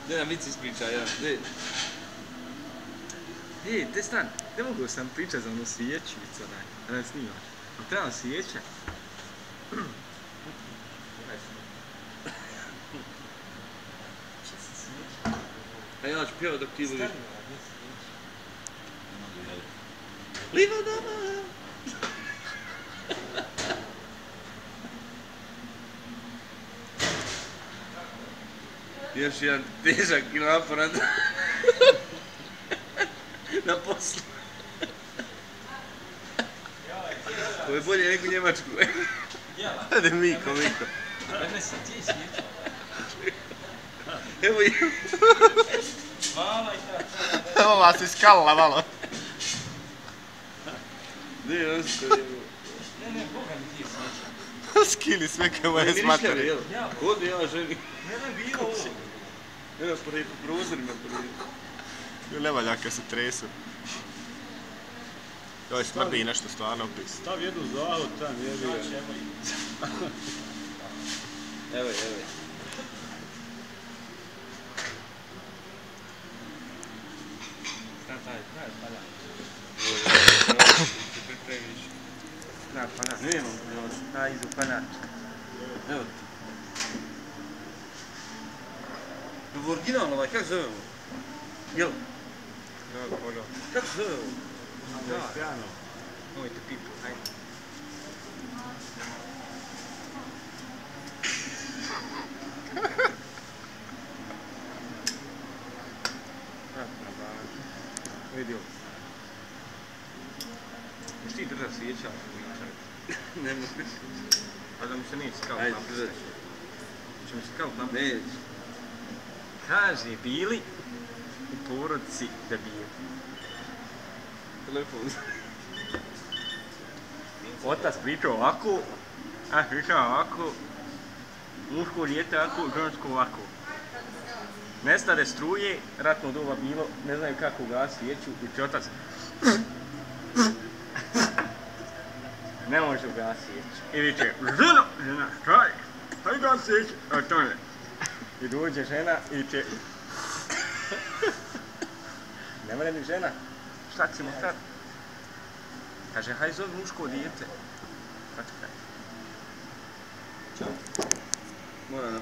Gdje nam vic ispriča jedan, gdje? Ej, te stan, ne mogu sam pričat za ono svijećica, da nam snimaš. A treba nam svijeća? A ja ću pjevat dok ti budeš. Livadama! Još jedan težak i naporan na poslu. Ovo je bolje nego Njemačku. Ode Miko. Evo je. Evo vas iskalila malo. Ne, ostavljamo. Ne, Boga mi ti sjeća. Skini sve kaj moje smateri. Kod ja želim. Ne, bilo ovo. Evo po prozorima prije. Ne valja kad se tresu. Joj, smrdi nešto stvarno opis. Stav jednu zavod tam, jebi ga. Evo. Taj, pada. Da, pada. Nemam, da izu panačka. Evo ti. U originalno ovaj, kako zove ovo? Jel? Da, koga? Kako zove ovo? Piano. Nemojte pipu, hajde. Vidi ovo. Ješ ti držat svijeća? Ne možeš. A da mi se nije skao Ajde, napis. držat. Će mi skao napis. Neće. Kaže, bili u porodici debili. Telefon. Otac pričao ovako, a pričao ovako, muško dijete ovako, žensko ovako. Nestade struje, ratno doba bilo, ne znaju kako ugasiti svijeću i će otac ne može ugasiti svijeću. I viče, žena, staj gasi svijeću, a to ne. I dođe žena i će ne mora ni žena, šta ćemo sad? Kaže, haj zove muško dijete. Kako kaj? Mora na